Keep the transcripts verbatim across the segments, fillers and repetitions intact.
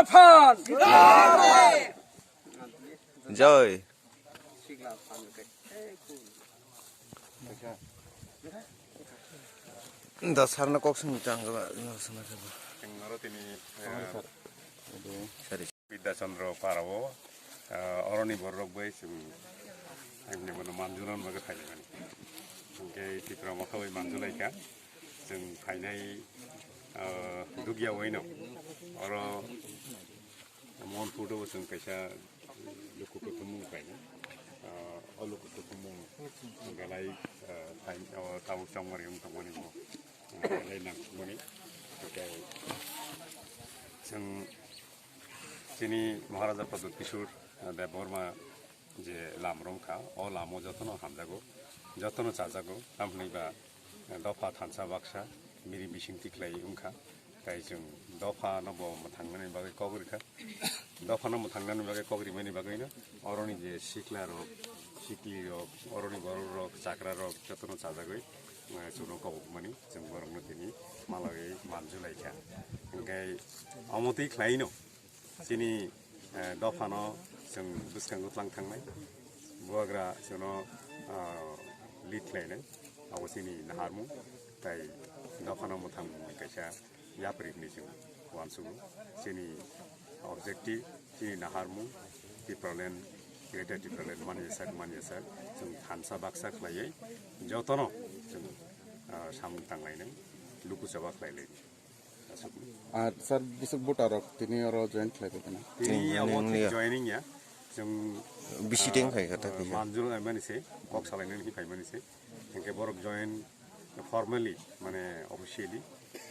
Phan! Joy. Da sarna kok sung tang ba. Chwng oro tini, eh, Sorry. Bidya Chandra parao, eh, oroni borok bai chwng ang ni bono manjuna bagwi phaimani. Hwnkhe Tipra Motha bai manjulaikha. Chwng phainai, eh, dugya waino oro Mon photo bo chwng kaisa luku kuthumung khlainai. Ah, o luku kuthumung belai, ah, thain-, o tabuk chongmani wng tongmani bo, ah, belai nangkukmani. Tei chwng chini Maharaja Pradyut Kishore, ah, Debbarma je lam romkha, o lamo jotono hamjago, jotono chajago, tamhinwi ba dopha thansa baksa miri bisingtwi khlai wngkha. Tai chwng dophano bo mwthangnani bagwi kok rikha. Dophano mwthangnani bagwi kok rimani bagwino oroni je sikla rok, sikli rok, oroni borok rok, chakra rok jotono chajagwi, eh, chwngno kobokmani chwng borokno tini malaiwi manjulaikha. Hwnkhe omo twi khlaino chini, eh, dophano chwng bwskango tlang thangnai, bubagra chwngno, ah, lead khlainai, abo chini naharmung, tai dophano mwthangmung kaisa yapri hinwi chwng uansugo. Chini objective, chini naharmung, Tipraland, Greater Tipraland manya sak, manya sak, chwng thansa baksa khlaiwi jotono chwng, ah, samung tanglainai, luku chaba khlailainai. Ar sir, bwswk voter rok tini oro join khlai bai kheno? Tini abo thik joining ya. Chwng, bisi teng khai kha ta kisa. Manjul mani se, kok salai nani phai mani se. Hwnkhe borok join formally, mane officially,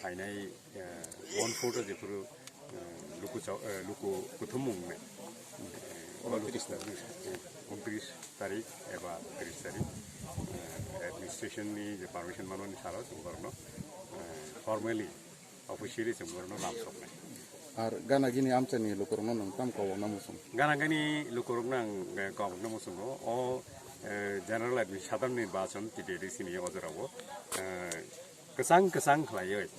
phainai, eh, one photo jephuru, eh, luku chao, eh, luku kuthumung ne. Eh, abo luku, eh, untris tarik eba tris tarik, eh, administration ni je permission manmani salo chwng borokno, eh, formally officially chwng borokno lam soknai. Ar gana gini amchaini lukurokno nwng tamo kobokna muchung? Gana gini lukurokno ang, eh, kobokna muchungo. O, eh, general admi-, sadharana nirbachon T T A D C ni o jorao, eh, kwchang kwchang khlaiwi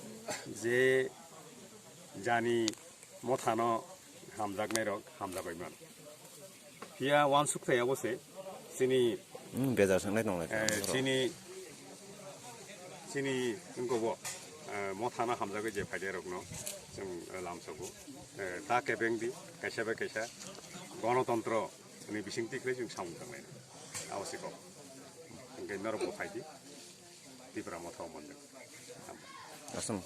je jani mothano hamjaknairok hamjagwi mano. Phiya uansuk thai abo se chini, hmm, bejal sangnai tonglai, eh, chini, chini wngkha bo, eh, mothano hamjagwi je phaidairokno chwng, eh, lamsogo. Eh, ta kebeng di, kaisa bai kaisa gonotontro ni bisingtwi khlai chwng samung tanglainai. Abo se kok. Hwnkhe norok bo phai di, Tipra Motha o manjak. Asam.